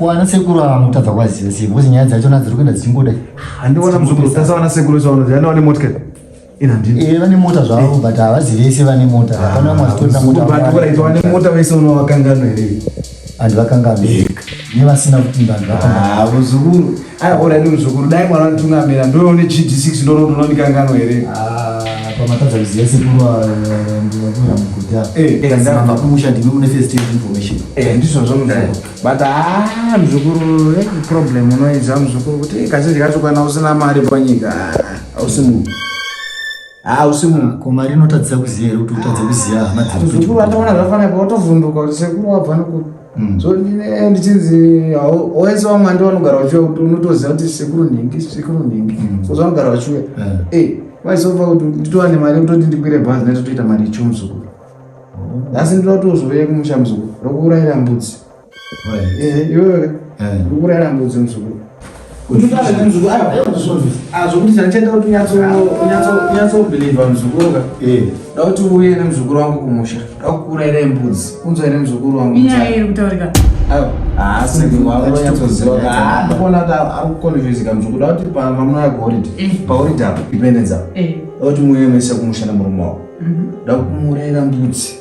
Kuwana sekuru ava mutadza kuvaziva sei because nyaya dzachona dziri kuenda dzichingoda. Handiona muzukuru tasawana sekuru saona zvaona motikari. Ina ndini. Eh, vane mota zvavo but havazi vese vane mota. Hapana vamwe vasitorina mota. But what is vane mota vese unovakanganwa here? Vanhu vakanganwa. Nevasina kupinda vanhu vakanganwa. Ah, muzukuru. Ai ora ni muzukuru dai mwana nditungamira ndoone GD6 ndonotononikanganwa here? Ah, pamatadza kuziva sekuru ndinokuira muguta. Eh, eh, mama kumusha ndimi mune first hand information. Eh, ndizvozvo muzukuru. But ah, muzukuru, eh, problem unoiziva muzukuru kuti kazhinji kacho kana usina mari panyika hausi munhu. Hausi munhu. Ko mari inotadzisa kuziva here kuti utadze kuziva hama dziri Muzukuru ataona zvafanira watovhunduka kuti sekuru wabva nekuti. So ndine ndichinzi wese wamwe andi vanogara vachiuya kuti unotoziva kuti sekuru nhingi sekuru nhingi. So vanogara vachiuya. Eh, vaizobva kuti nditowane mari yekutoti ndikwire bhazi ndatotoita mari icho muzukuru. Nhasi ndoda kuti uzouye kumusha muzukuru rokuurayira mbudzi. Eh, iwewe rokuurayira mbudzi muzukuru. Zvokuti chandichaita kuti unyatsobhilivha muzukuru ka. Da kuti uuye nemuzukuru wangu kumusha. Da kukuurayirai mbudzi. Unzwa here muzukuru wangu? Inyaya iri kutaurika. Haasi wanyatsoziva ka. Ndikuona kuti ari kukonfusika muzukuru. Da kuti pamunouya kuholiday. Paholiday apo independence apo. Da kuti muuye mese kumusha nemurume wako. Da kumuurayira mbudzi.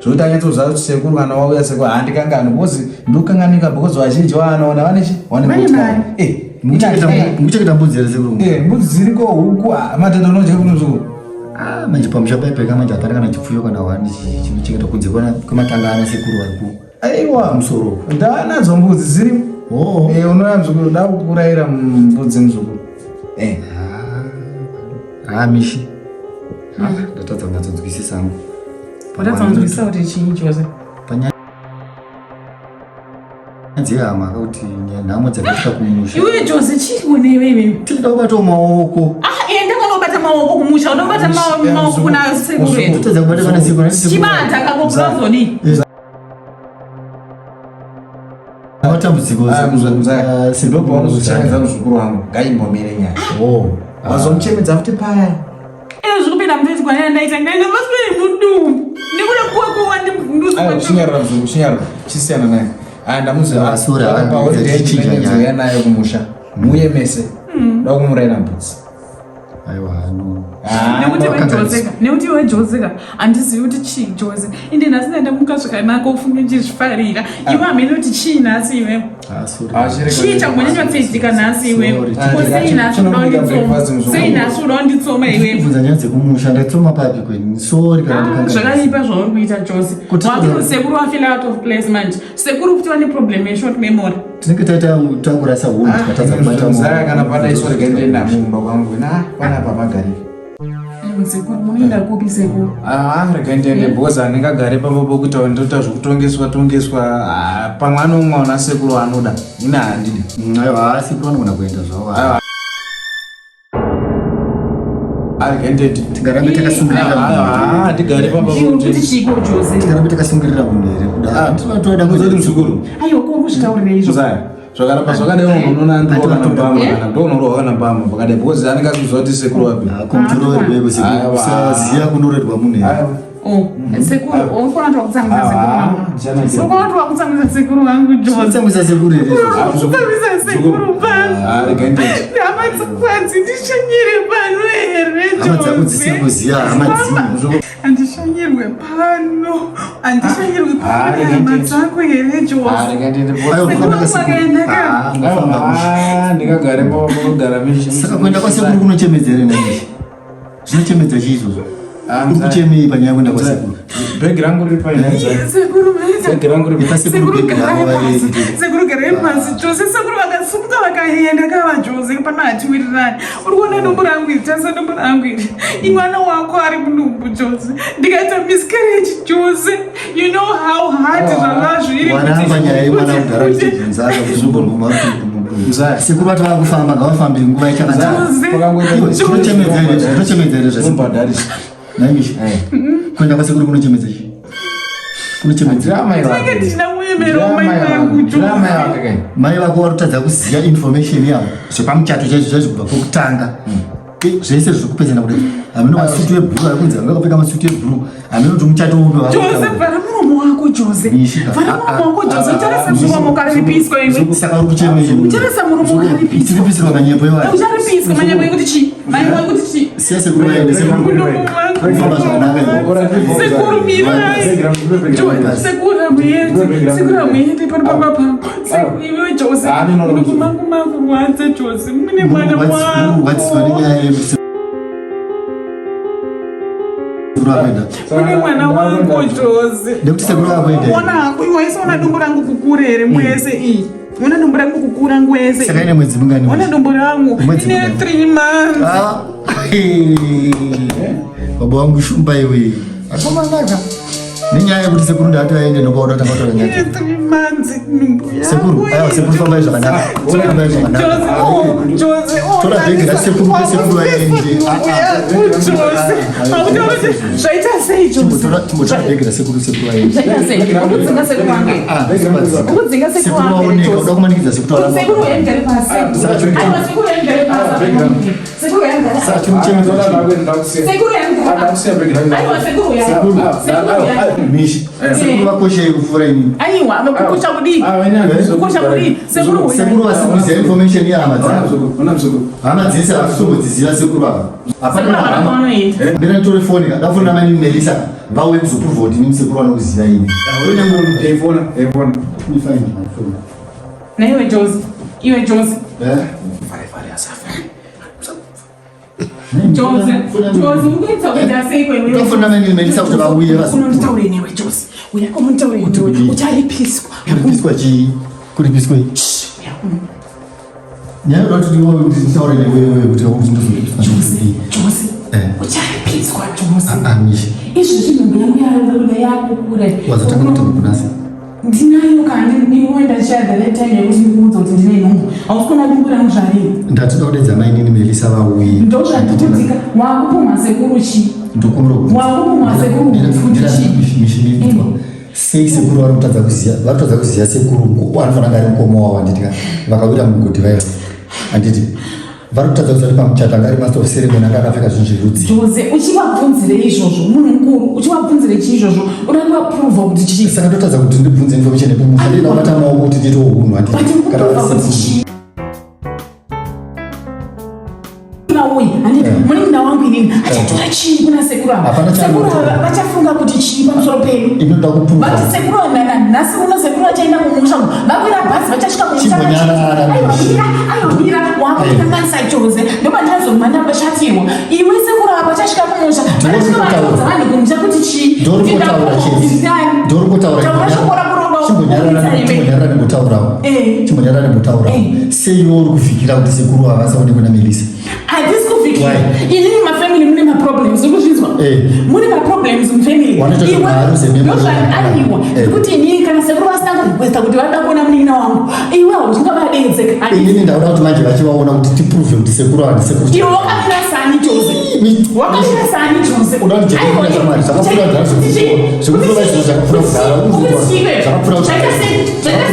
Zvokuti anyatsoziva kuti sekuru kana wauya sekuru handikangani because ndokanganika because vazhinji vaanoona vane chi vane mari. Eh, mukuchengeta mbudzi here sekuru? Eh, mbudzi dziriko huku matete unodya kuno muzukuru. Ah, manje pamusha paipeka manje hapana kana chipfuyo kana wani chinochengeta kunze kwematanga ana sekuru vari ku Aiwa musoro. Ndanadzo mbudzi dziri. Oh. Eh, unoya muzukuru da kukurayira mbudzi muzukuru. Eh. Ah, mishi. Ah, ndatadza kunyatsonzwisisa hangu. Watadza kunzwisisa kuti chii chose? Panyaya dzehama kuti nhamo dzakaitika kumusha. Iwe Jose chii kuone iwe iwe? Tinoda kubatawo maoko. Ah, enda kanobata maoko kumusha, unobata maoko kuna sekuru. Totadza kubata kana sekuru. Chibata kako kunozodii? Matambudziko ndopaunozochemedza muzukuru wangu ngaimbomire nyaya. Oh. Wazomuchemedza futi paya. Ine zvikupinda muteti kwanena ndaita ndaenda maswere mudumbu. Nekuda kuwa kuwa ndimvundusa. Chinyarara muzukuru, chinyarara. Chisiyana naye. Aya ndamuziva. Ah, sorry, ah, Paholiday ndichinja nyaya. ndinouya naye kumusha. Muuye mese. Ndoda kumurayira mbudzi. Aiwa, no. Ah, Nekuti Wakanganisa. wejozeka, nekuti wejozeka, handizivi kuti chii Jose. Inde nhasi ndamuka zvakanaka ufunge ndichizvifarira. Iwe hamene kuti chii nhasi iwe. Ah, sorry. Ah, chirega. Chii changonyanyotsoitika nhasi iwe. Sorry. Ko sei nhasi uda kunditsoma? Sei nhasi uda kunditsoma iwe? Kubvunza nyaya dzekumusha ndatsoma papi kweni. Sorry kana Ah, ndakanganisa. zvakaipa zvauri kuita Jose. Kuti- Wakuti sekuru wafeel out of place manje. Sekuru kuti vane problem yeshort memory. Tinenge taita takurasa hunhu tikatadza kubata Muzaya kana padai sorry gaendienda mumba kwangu. Na pana pamagariro. Sekuru munoenda kupi sekuru? Ah, rega ndiende because handingagare pamba pokuti ndoita zvekutongeswa tongeswa. Ah, pamwe anomwa una sekuru anoda. Ini handidi. Aiwa, sekuru vanogona kuenda zvavo. Aiwa. Ah, rega ndiende. Tingarambe takasungirira munhu. Ah, handigari pamba Iwe pokuti. kuti chiiko Jose? Tingarambe takasungirira munhu here Ah, kudai? Tinotoda Kuzoti muzukuru. Aiwa ko kuzvitaurirei izvo? Muzaya. Zvakaramba zvakadai munhu unoona ndoo kana mbama kana ndoo unorohwa kana mbama pakadai because anenge akuziva kuti sekuru wapi. Komutoroerweko sekuru. Aiwa. Usaziva kunorerwa munhu here. Aiwa. Oh, sekuru, urikuona kuti wakutsamwisa sekuru vangu. Ah, Urikuona kuti wakutsamwisa sekuru vangu Jose. Kutsamwisa sekuru here izvozvo? Kutsamwisa sekuru vangu. Ah, rega ndiende. Hama dzakwanzi ndishanyire pano here Hama dzako dzisiri Jose? kuziva hama dzinyu. Handishanyirwe pano. Handishanyirwe Ah, pano rega hama ndiende. dzako here Ah, Jose? rega ndiende. Aiwa, Sekuru kufamba vangu kasekuru. vakaenda ka. Ah, ngafamba mushe. Ah, ndingagare pamba pokugara misha. Saka kuenda kwasekuru kunochemedza here naishi? Zvinochemedza chii izvozvo? Ah, Uri kuchemei panyaya yekuenda kwasekuru? Bhegi rangu riri paine. Sekuru vaita. Bhegi rangu riri Ipa sekuru Sekuru bhegi garai ravo pasi. vaende. Sekuru garai pasi. Jose sekuru vakasimuka vakaenda kava Jose pana hatiwirirani. Uri kuona dumbu rangu iri, tarisa dumbu rangu iri. Imwana wako ari mudumbu Jose. Ndikaita miscarriage Jose. You know how hard zvanga zviri Waramba nyaya yemwana kugara kuti uchibvunza akazvizunguruma Muzaya. Sekuru vati vakufamba ngavafambe nguva ichakanaka. Jose. Zvinochemedza here zvinochemedza here zvese? Zvinombadharisa. Naimisha. Kuenda kwasekuru kunochemedza chii? Kunochemedza. Ndira mai Ndinenge vake. ndichida muyemero Ndira mai mai vangu vake. Ndira mai Jose. vake kai. Mai vako vari kutadza kuziva information yavo zvepamuchato chaizvo chaizvo kubva kwekutanga. Zvese zviri kupesana kudai. Hameno masutu ebhuru ari kunzi vanga vakapfeka masutu ebhuru. Hameno kuti muchato upi vari Jose, vhara muromo wako Jose. Vhara muromo wako Jose. Ucharasa muromo ukaripiswa iwe. Saka uri kuchemei? Ucharasa muromo ukaripiswa. Tiripisirwa manyepo iwayo. Ucharipiswa manyepo ekuti chii? Manyepo ekuti chii? Siya sekuru vaende sekuru. Kufamba zvakanaka iwe. Sekuru mirai. Sekuru hamuendi. Sekuru hamuendi pano pamba pangu. Sekuru iwe Jose. Munuku mangu makurwadza Jose. Mune mwana wangu. Kurwadziswa nenyaya yekuti sekuru vakuenda. Mune mwana wangu Jose. Nekuti sekuru vakuenda. Ona hako iwe waisiona dumbu rangu kukura here mwese iyi. Ona dumbu rangu kukura ngwese. Saka ine mwedzi mingani? Ona dumbu rangu. Mwedzi Ine mingani? 3 months. Ah. Baba wangu shumba iwe. Akomanaka. Nenyaya yekuti sekuru ndati vaende ndopaoda kutanga kutaura nyaya. Ine 3 months nhumbu yangu. Sekuru, aiwa sekuru fambai zvakanaka. Fambai zvakanaka. Jose, oh, Jose, oh, Tora bhegi rasekuru sekuru vaende. Nhumbu yangu, Jose. Hautauri kuti zvaita sei, Jose? Chimbotora chimbotora bhegi rasekuru sekuru vaende. Zvaita sei? Ukudzinga sekuru wangu. Ah, Ukudzinga sekuru sekuru wangu. vaoneka, Jose. uda kumanikidza sekuru taura. Sekuru vaende pasi. Saka chiri- Aiwa, sekuru vaende pasi. Sekuru vaende pasi. Saka chimuchemedza. Sekuru vaende pasi. Aiwa, sekuru uya. Sekuru uya. Mishi. Sekuru vakoshei kupfuura inini. Aiwa, kukosha kudii? Kukosha kudii? Sekuru uya. Sekuru vasikuziva information yehama dzavo. Hama dzese havasi sekuru ava. Sekuru Hapana havana hama. kwavanoenda. Ndira nditore foni ka. Ndafonera mai Melissa vauye kuzoprova kuti inini sekuru vanokuziva ini. Let me find my phone. Naiwe Jose. Iwe Jose. Eh? Jose. Jose, ukuita kuita sei kwewe? Ndafonera mai Melissa kuti vauye vazoprova. Unonditaure newe Jose. Uya kumunditaure newe. kudii? Ucharipiswa. Kuripiswa chii? Kuripiswa chii? Uya kuno. Nyaya yoda kuti ndiwe kuti nditaure newe wewe kuti kuti ndozoripiswa chii? Jose. Eh. Ucharipiswa Jose. Ah, Mishi. Izvi zvinhu yangu yaruda yakukura. Wazotanga kutamba kunasi. Ndinayo kandi iwe ndachada that time yekuti ndikuudza kuti ndine nhumbu. Hausi kuona dumbu rangu zvariri. Ndatoda kudaidza mainini Melissa vauye. Ndozvanditodzika wakupumha sekuru chii? Wakupumha sekuru futi chii? Sei sekuru vari kutadza kuziva vari kutadza kuziva sekuru anofanira kunge ari mukoma wavo handiti ka vakawira mugodhi vaya handiti vari kutadza kuziva kuti pamuchato anga ari master of ceremony anga akapfeka zvinhu zverudzi Jose, uchivabvunzire izvozvo munhu mukuru uchivabvunzire chii izvozvo uda kuvapruvha kuti chii saka ndotadza kuti ndibvunze information yekumusha ndida kubata maoko kuti ndiitewo hunhu handiti but kana vari ukupruvha kuti sekuru chii uyu handiti munin'ina wangu inini achatora chii kuna sekuru ava Hapana sekuru chaanotora. ava vachafunga kuti chii pamusoro pedu inoda kupruvha vati sekuru ava nhasi uno sekuru vachaenda kumusha umu vakwira bhazi vachasvika kumusha Chimbonyarara, aiwa Mishi. mira aiwa mira wakukanganisa Jose ndopandinazomhanya ndashatirwa iwe sekuru ava vachasvika kumusha vachasvika vachiudza vanhu kumusha kuti chii Ndori kutaura chete. Ndori kutaura. Taura shoko rako roga Chimbonyarara chimbonyarara nembotaurawo. Eh. Chimbonyarara nembotaurawo. Eh. Sei iwe uri kuvhikira kuti sekuru ava vasaonekwe naMelissa? Handisi kuvhikira. Why? Inini mafamily mune maproblems ukuzvinzwa? Eh. Mune maproblems mufamily. Wanoita Iwe- zvemaruze nemari. ndozvaaiwa. Eh. Nekuti inini kana sekuru vasina kurequesta kuti vanoda kuona munin'ina wangu, iwe haungavadedzeka. Inini ndakuda kuti manje vachivaona kuti tiprove kuti sekuru ava ndisekuru. Iwe wakamira sani Jose. Wakamira sani Jose. Uda kuti Aiwa, jekera shamwari zvakapfuura kudhara zvekupfuura izvo zvakapfuura kudhara zvakapfuura Zvaita sei? Zvaita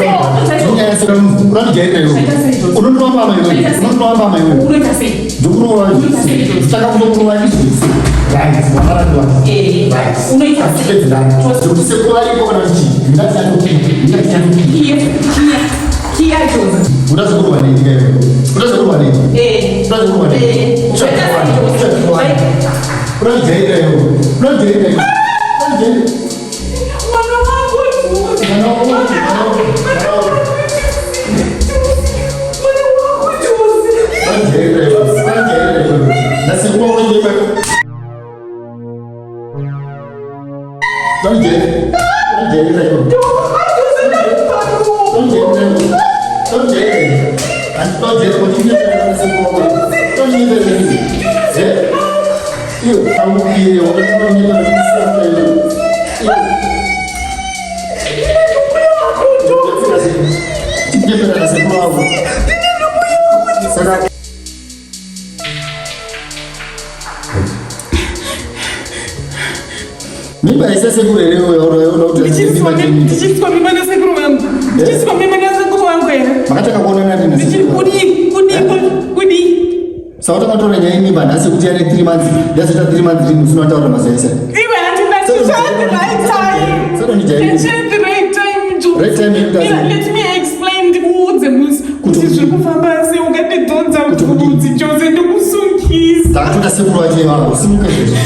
sei? Nyaya sekuru unondijairira iwe. Zvaita sei, Jose? Unondirova mbama iwe. Zvaita sei? Unondirova mbama iwe. Unoita sei? Ndokurova saka kutokurova izvozvi. Right, wakaratiwa. Eh, Right. unoita sei? Achipedzerana. Zvekuti sekuru varipo kana kuti chii? Ndingati ndingati Kiya, kiya, kiya Jose. Uda zvekurwa nei iwe? Uda zvekurwa nei? Eh. Uda zvekurwa nei? Eh. Uda zvekurwa nei? Zvaita sei, Jose? Uda kujairira iwe. Uda kujairira iwe. Uda kujairira. Mwana wangu Jose. Mwana wangu, mwana wangu, mwana wangu. Mwana wangu Jose. Uda kujairira iwe. Uda kujairira iwe. Nasekuru wako iwe. Uda kujairira. Uda kujairira iwe. Saka mimba isasekuru here unoda kuti Ndichiiswa mimba nasekuru vangu. Ndichiiswa mimba nasekuru vangu here. makatanga kuonana rini Ndichi- nasekuru? Kudii? Kudii? Kudii? Saka utakatora nyaya yemimba nhasi yekuti yane 3 months yazoita 3 months rini usina kutaura mazuva ese. Iwe handina the right time. Saka ndijairire. The right time, Jozi. Right time yekuti Mira, let me explain ndikuudze musi kuti zviri kufamba sei ukandidhonza Kuti kudii? bvudzi Jozi ndikusungisa. Ndakatoda sekuru vacho ivavo simuka izvezvi.